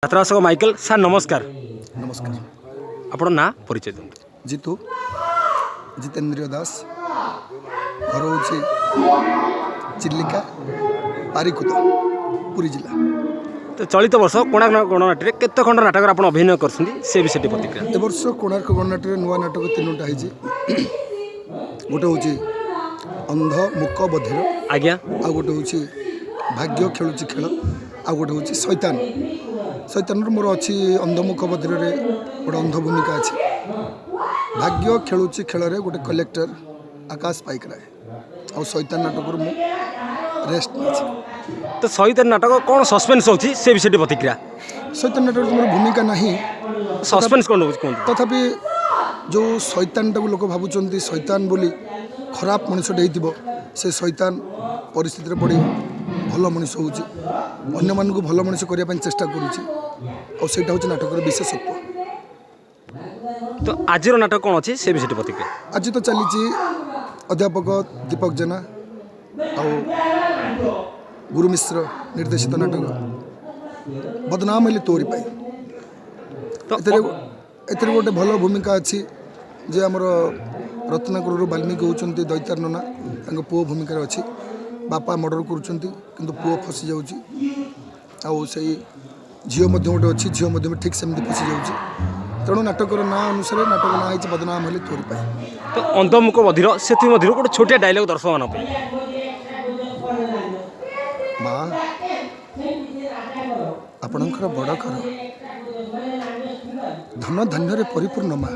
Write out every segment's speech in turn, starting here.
ଯାତ୍ରାବାସକ Michael sir, ନମସ୍କାର। ନମସ୍କାର। ଆପଣ ନାଁ, ପରିଚୟ ଦିଅନ୍ତୁ। ଜିତୁ, ଜିତେନ୍ଦ୍ରିୟ ଦାସ। ଘର ହେଉଛି ଚିଲିକା, ପାରିକୁଦ, ପୁରୀ ଜିଲ୍ଲା। ତ ଚଳିତ ବର୍ଷ କୋଣାର୍କ ଗଣନାଟ୍ୟରେ କେତେ ଖଣ୍ଡ ନାଟକରେ ଆପଣ ଅଭିନୟ କରିଛନ୍ତି, ସେ ବିଷୟରେ ପ୍ରତିକ୍ରିୟା। ଏ ବର୍ଷ କୋଣାର୍କ ଗଣନାଟ୍ୟରେ ନୂଆ ନାଟକ ତିନୋଟା ହେଇଛି। ଗୋଟେ ହେଉଛି ଅନ୍ଧ ମୁକ ବଧିର, ଆଉ ଗୋଟେ ହେଉଛି ଭାଗ୍ୟ ଖେଳୁଛି ଖେଳ, ଆଉ ଗୋଟେ ହେଉଛି ଶୈତାନ। ଶୈତାନର ମୋର ଅଛି, ଅନ୍ଧମୁକ ବଧିରରେ ଗୋଟେ ଅନ୍ଧ ଭୂମିକା ଅଛି। ଭାଗ୍ୟ ଖେଳୁଛି ଖେଳରେ ଗୋଟେ କଲେକ୍ଟର ଆକାଶ ପାଇକରାୟ, ଆଉ ଶୈତାନ ନାଟକରୁ ମୁଁ ରେଷ୍ଟ ନେଇଛି। ତ ଶୈତାନ ନାଟକ କ'ଣ ସସ୍ପେନ୍ସ ହେଉଛି, ସେ ବିଷୟରେ ପ୍ରତିକ୍ରିୟା। ଶୈତାନ ନାଟକରେ ତ ମୋର ଭୂମିକା ନାହିଁ। ସସ୍ପେନ୍ସ କ'ଣ ରହୁଛି କୁହନ୍ତୁ। ତଥାପି ଯେଉଁ ଶୈତାନଟାକୁ ଲୋକ ଭାବୁଛନ୍ତି ଶୈତାନ ବୋଲି ଖରାପ ମଣିଷଟେ ହେଇଥିବ, ସେ ଶୈତାନ ପରିସ୍ଥିତିରେ ପଡ଼ି ଭଲ ମଣିଷ ହେଉଛି, ଅନ୍ୟମାନଙ୍କୁ ଭଲ ମଣିଷ କରିବା ପାଇଁ ଚେଷ୍ଟା କରୁଛି, ଆଉ ସେଇଟା ହେଉଛି ନାଟକର ବିଶେଷତ୍ୱ। ତ ଆଜିର ନାଟକ କ'ଣ ଅଛି, ସେ ବିଷୟରେ ପ୍ରତିକ୍ରିୟା। ଆଜି ତ ଚାଲିଛି ଅଧ୍ୟାପକ ଦୀପକ ଜେନା ଆଉ ଗୁରୁ ମିଶ୍ର ନିର୍ଦ୍ଦେଶିତ ନାଟକ ବଦନାମ ହେଲି ତୋରି ପାଇଁ। ତ ଏଥିରେ ଗୋଟେ ଭଲ ଭୂମିକା ଅଛି ଯେ ଆମର ରତ୍ନାକରରୁ ବାଲ୍ମୀକି ହେଉଛନ୍ତି ଦୈତାର ନନା, ତାଙ୍କ ପୁଅ ଭୂମିକାରେ ଅଛି। ବାପା ମର୍ଡ଼ର କରୁଛନ୍ତି, କିନ୍ତୁ ପୁଅ ଫସି ଯାଉଛି, ଆଉ ସେଇ ଝିଅ ମଧ୍ୟ ଗୋଟେ ଅଛି, ଝିଅ ମଧ୍ୟ ବି ଠିକ୍ ସେମିତି ଫସି ଯାଉଛି। ତେଣୁ ନାଟକର ନାଁ ଅନୁସାରେ ନାଟକ ନାଁ ହେଇଛି ବଦନାମ ହେଲି ତୋରି ପାଇଁ। ତ ଅନ୍ଧମୁକ ବଧିର, ସେଥିମଧ୍ୟରୁ ଗୋଟେ ଛୋଟିଆ ଡାଇଲଗ ଦର୍ଶକମାନଙ୍କ ପାଇଁ। ମା, ଆପଣଙ୍କର ବଡ଼ ଘର, ଧନ ଧାନ୍ୟରେ ପରିପୂର୍ଣ୍ଣ। ମା,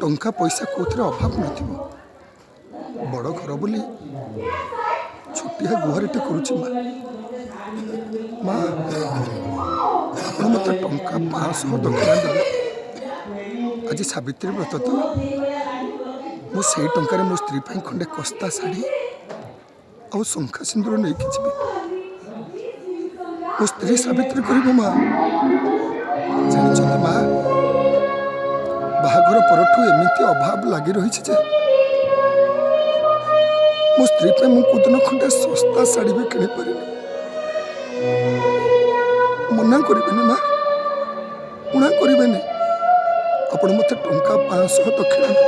ଟଙ୍କା ପଇସା କେଉଁଥିରେ ଅଭାବ ନଥିବ। ବଡ଼ ଘର ବୋଲି ଛୋଟିଆ ଗୁହାରିଟେ କରୁଛି ମା। ମା, ଆପଣ ମୋତେ ଟଙ୍କା 500 ଦକ୍ଷିଣା ଦେବେ। ଆଜି ସାବିତ୍ରୀ ବ୍ରତ ତ, ମୁଁ ସେଇ ଟଙ୍କାରେ ମୋ ସ୍ତ୍ରୀ ପାଇଁ ଖଣ୍ଡେ କସ୍ତା ଶାଢ଼ୀ ଆଉ ଶଙ୍ଖା ସିନ୍ଦୁର ନେଇକି ଯିବି। ମୋ ସ୍ତ୍ରୀ ସାବିତ୍ରୀ କରିବ। ମା, ଜାଣିଛନ୍ତି ମା, ବାହାଘର ପରଠୁ ଏମିତି ଅଭାବ ଲାଗି ରହିଛି ଯେ ମୋ ସ୍ତ୍ରୀ ପାଇଁ ମୁଁ କୋଉଦିନ ଖଣ୍ଡେ ଶସ୍ତା ଶାଢ଼ୀ ବି କିଣିପାରିନି। ମନା କରିବେନି ମା, ଉଣା କରିବେନି। ଆପଣ ମୋତେ ଟଙ୍କା 500 ଦକ୍ଷିଣା ଦେବେ।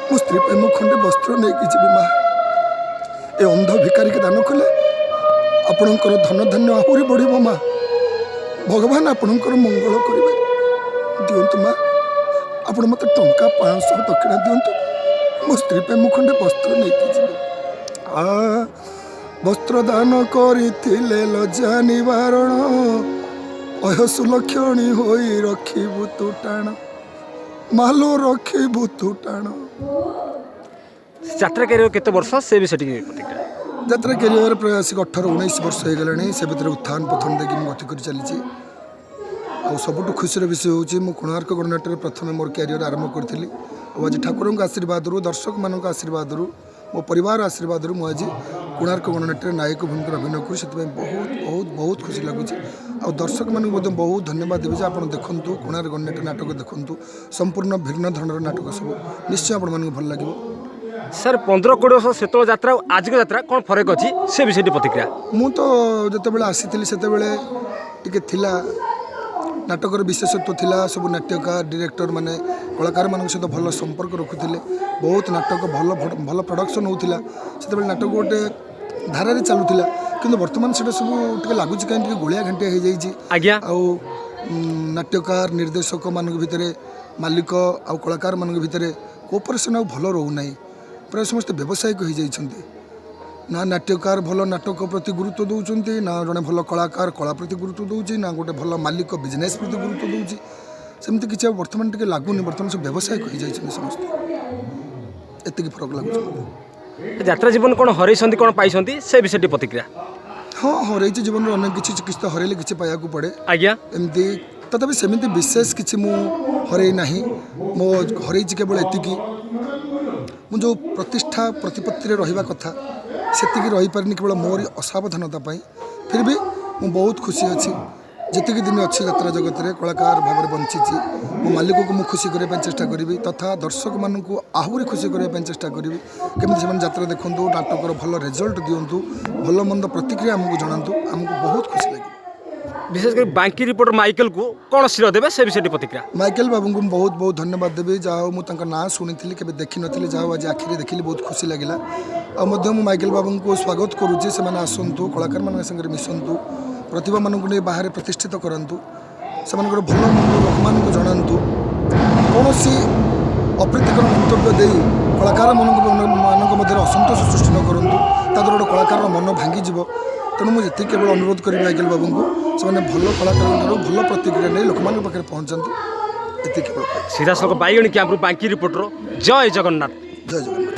ମୋ ସ୍ତ୍ରୀ ପାଇଁ ମୁଁ ଖଣ୍ଡେ ବସ୍ତ୍ର ନେଇକି ଯିବି। ମା, ଏ ଅନ୍ଧ ଭିକାରୀକି ଦାନ କଲେ ଆପଣଙ୍କର ଧନ ଧାନ୍ୟ ଆହୁରି ବଢ଼ିବ। ମା, ଭଗବାନ ଆପଣଙ୍କର ମଙ୍ଗଳ କରିବେ। ଦିଅନ୍ତୁ ମା, ଆପଣ ମୋତେ ଟଙ୍କା 500 ଦକ୍ଷିଣା ଦିଅନ୍ତୁ। ମୋ ସ୍ତ୍ରୀ ପାଇଁ ମୁଁ ଖଣ୍ଡେ ବସ୍ତ୍ର ନେଇକି ଯିବି। ଆ ବସ୍ତ୍ର ଦାନ କରିଥିଲେ ଲଜ୍ଜା ନିବାରଣ, ଅହ୍ୟ ସୁଲକ୍ଷଣୀ ହୋଇ ରଖିବୁ ତୁ ଟାଣ, ମାଲୋ ରଖିବୁ ତୁ ଟାଣ। ଯାତ୍ରା କ୍ୟାରିୟର କେତେ ବର୍ଷ, ସେ ବିଷୟରେ ଟିକେ ପ୍ରତିକ୍ରିୟା। ଯାତ୍ରା କ୍ୟାରିୟର ପ୍ରାୟ ଆସିକି 18-19 ବର୍ଷ ହେଇଗଲାଣି। ସେ ଭିତରେ ଉତ୍ଥାନ ପତନ ଦେଇକି ମୁଁ ଗତି କରି ଚାଲିଛି। ଆଉ ସବୁଠୁ ଖୁସିର ବିଷୟ ହେଉଛି, ମୁଁ କୋଣାର୍କ ଗଣନାଟ୍ୟରେ ପ୍ରଥମେ ମୋର କ୍ୟାରିୟର ଆରମ୍ଭ କରିଥିଲି, ଆଉ ଆଜି ଠାକୁରଙ୍କ ଆଶୀର୍ବାଦରୁ, ଦର୍ଶକମାନଙ୍କ ଆଶୀର୍ବାଦରୁ, ମୋ ପରିବାର ଆଶୀର୍ବାଦରୁ ମୁଁ ଆଜି କୋଣାର୍କ ଗଣନାଟ୍ୟରେ ନାୟକ ଭୂମିକାରେ ଅଭିନୟ କରୁଛି। ସେଥିପାଇଁ ବହୁତ ବହୁତ ବହୁତ ଖୁସି ଲାଗୁଛି। ଆଉ ଦର୍ଶକମାନଙ୍କୁ ମଧ୍ୟ ବହୁତ ଧନ୍ୟବାଦ ଦେବି ଯେ ଆପଣ ଦେଖନ୍ତୁ, କୋଣାର୍କ ଗଣନାଟ୍ୟ ନାଟକ ଦେଖନ୍ତୁ। ସମ୍ପୂର୍ଣ୍ଣ ଭିନ୍ନ ଧରଣର ନାଟକ ସବୁ, ନିଶ୍ଚୟ ଆପଣମାନଙ୍କୁ ଭଲ ଲାଗିବ। ସାର୍, 15-20 ବର୍ଷ ସେତେବେଳେ ଯାତ୍ରା ଆଉ ଆଜିର ଯାତ୍ରା କ'ଣ ଫରକ ଅଛି, ସେ ବିଷୟରେ ପ୍ରତିକ୍ରିୟା। ମୁଁ ତ ଯେତେବେଳେ ଆସିଥିଲି, ସେତେବେଳେ ଟିକେ ଥିଲା, ନାଟକର ବିଶେଷତ୍ୱ ଥିଲା। ସବୁ ନାଟ୍ୟକାର, ଡିରେକ୍ଟର ମାନେ କଳାକାରମାନଙ୍କ ସହିତ ଭଲ ସମ୍ପର୍କ ରଖୁଥିଲେ। ବହୁତ ନାଟକ ଭଲ ଭଲ ପ୍ରଡକ୍ସନ୍ ହେଉଥିଲା। ସେତେବେଳେ ନାଟକ ଗୋଟେ ଧାରାରେ ଚାଲୁଥିଲା। କିନ୍ତୁ ବର୍ତ୍ତମାନ ସେଇଟା ସବୁ ଟିକେ ଲାଗୁଛି କାହିଁ ଟିକେ ଗୋଳିଆ ଘାଣ୍ଟିଆ ହେଇଯାଇଛି। ଆଉ ନାଟ୍ୟକାର, ନିର୍ଦ୍ଦେଶକମାନଙ୍କ ଭିତରେ, ମାଲିକ ଆଉ କଳାକାରମାନଙ୍କ ଭିତରେ କୋଅପରେସନ୍ ଆଉ ଭଲ ରହୁନାହିଁ। ପ୍ରାୟ ସମସ୍ତେ ବ୍ୟବସାୟିକ ହେଇଯାଇଛନ୍ତି। ନା ନାଟ୍ୟକାର ଭଲ ନାଟକ ପ୍ରତି ଗୁରୁତ୍ୱ ଦେଉଛନ୍ତି, ନା ଜଣେ ଭଲ କଳାକାର କଳା ପ୍ରତି ଗୁରୁତ୍ୱ ଦେଉଛି, ନା ଗୋଟେ ଭଲ ମାଲିକ ବିଜନେସ୍ ପ୍ରତି ଗୁରୁତ୍ୱ ଦେଉଛି। ସେମିତି କିଛି ଆଉ ବର୍ତ୍ତମାନ ଟିକେ ଲାଗୁନି। ବର୍ତ୍ତମାନ ସବୁ ବ୍ୟବସାୟିକ ହେଇଯାଇଛନ୍ତି ସମସ୍ତେ। ଏତିକି ଫରକ ଲାଗୁଛି ମୋତେ। ଯାତ୍ରା ଜୀବନ କ'ଣ ହରେଇଛନ୍ତି, କ'ଣ ପାଇଛନ୍ତି, ସେ ବିଷୟରେ ଟିକେ ପ୍ରତିକ୍ରିୟା। ହଁ, ହରେଇଛି ଜୀବନରେ ଅନେକ କିଛି। କିଛି ତ ହରେଇଲେ କିଛି ପାଇବାକୁ ପଡ଼େ। ଏମିତି ତଥାପି ସେମିତି ବିଶେଷ କିଛି ମୁଁ ହରେଇ ନାହିଁ। ମୋ ହରେଇଛି କେବଳ ଏତିକି, ମୁଁ ଯେଉଁ ପ୍ରତିଷ୍ଠା ପ୍ରତିପତ୍ତିରେ ରହିବା କଥା, ସେତିକି ରହିପାରିନି କେବଳ ମୋରି ଅସାବଧାନତା ପାଇଁ। ଫିର୍ ବି ମୁଁ ବହୁତ ଖୁସି ଅଛି। ଯେତିକି ଦିନ ଅଛି ଯାତ୍ରା ଜଗତରେ କଳାକାର ଭାବରେ ବଞ୍ଚିଛି, ମୋ ମାଲିକକୁ ମୁଁ ଖୁସି କରିବା ପାଇଁ ଚେଷ୍ଟା କରିବି ତଥା ଦର୍ଶକମାନଙ୍କୁ ଆହୁରି ଖୁସି କରିବା ପାଇଁ ଚେଷ୍ଟା କରିବି। କେମିତି ସେମାନେ ଯାତ୍ରା ଦେଖନ୍ତୁ, ନାଟକର ଭଲ ରେଜଲ୍ଟ ଦିଅନ୍ତୁ, ଭଲ ମନ୍ଦ ପ୍ରତିକ୍ରିୟା ଆମକୁ ଜଣାନ୍ତୁ, ଆମକୁ ବହୁତ ଖୁସି ଲାଗିବ। ବିଶେଷ କରି ବାଙ୍କି ରିପୋର୍ଟର ମାଇକେଲକୁ କ'ଣ ଶ୍ରେୟ ଦେବେ, ସେ ବିଷୟରେ ଟିକେ ପ୍ରତିକ୍ରିୟା। ମାଇକେଲ ବାବୁଙ୍କୁ ମୁଁ ବହୁତ ବହୁତ ଧନ୍ୟବାଦ ଦେବି। ଯାହା ହଉ, ମୁଁ ତାଙ୍କ ନାଁ ଶୁଣିଥିଲି, କେବେ ଦେଖିନଥିଲି। ଯାହା ହଉ, ଆଜି ଆଖିରେ ଦେଖିଲି, ବହୁତ ଖୁସି ଲାଗିଲା। ଆଉ ମଧ୍ୟ ମୁଁ ମାଇକେଲ ବାବୁଙ୍କୁ ସ୍ୱାଗତ କରୁଛି। ସେମାନେ ଆସନ୍ତୁ, କଳାକାରମାନଙ୍କ ସାଙ୍ଗରେ ମିଶନ୍ତୁ, ପ୍ରତିଭାମାନଙ୍କୁ ନେଇ ବାହାରେ ପ୍ରତିଷ୍ଠିତ କରନ୍ତୁ, ସେମାନଙ୍କର ଭଲ ମନ୍ଦ ଲୋକମାନଙ୍କୁ ଜଣାନ୍ତୁ। କୌଣସି ଅପ୍ରୀତିକର ମନ୍ତବ୍ୟ ଦେଇ କଳାକାରମାନଙ୍କ ମାନଙ୍କ ମଧ୍ୟରେ ଅସନ୍ତୋଷ ସୃଷ୍ଟି ନ କରନ୍ତୁ। ତା ଦ୍ୱାରା ଗୋଟେ କଳାକାରର ମନ ଭାଙ୍ଗିଯିବ। ତେଣୁ ମୁଁ ଯେତିକି କେବଳ ଅନୁରୋଧ କରିବି ମାଇକେଲ ବାବୁଙ୍କୁ, ସେମାନେ ଭଲ କଳାକାରଙ୍କଠାରୁ ଭଲ ପ୍ରତିକ୍ରିୟା ନେଇ ଲୋକମାନଙ୍କ ପାଖରେ ପହଞ୍ଚାନ୍ତୁ, ଏତିକି କେବଳ କହିବି। ସିଧାସଳଖ ବାଇଗଣୀ କ୍ୟାମ୍ପରୁ ବାଙ୍କି ରିପୋର୍ଟର ଜୟ ଜଗନ୍ନାଥ। ଜୟ ଜଗନ୍ନାଥ।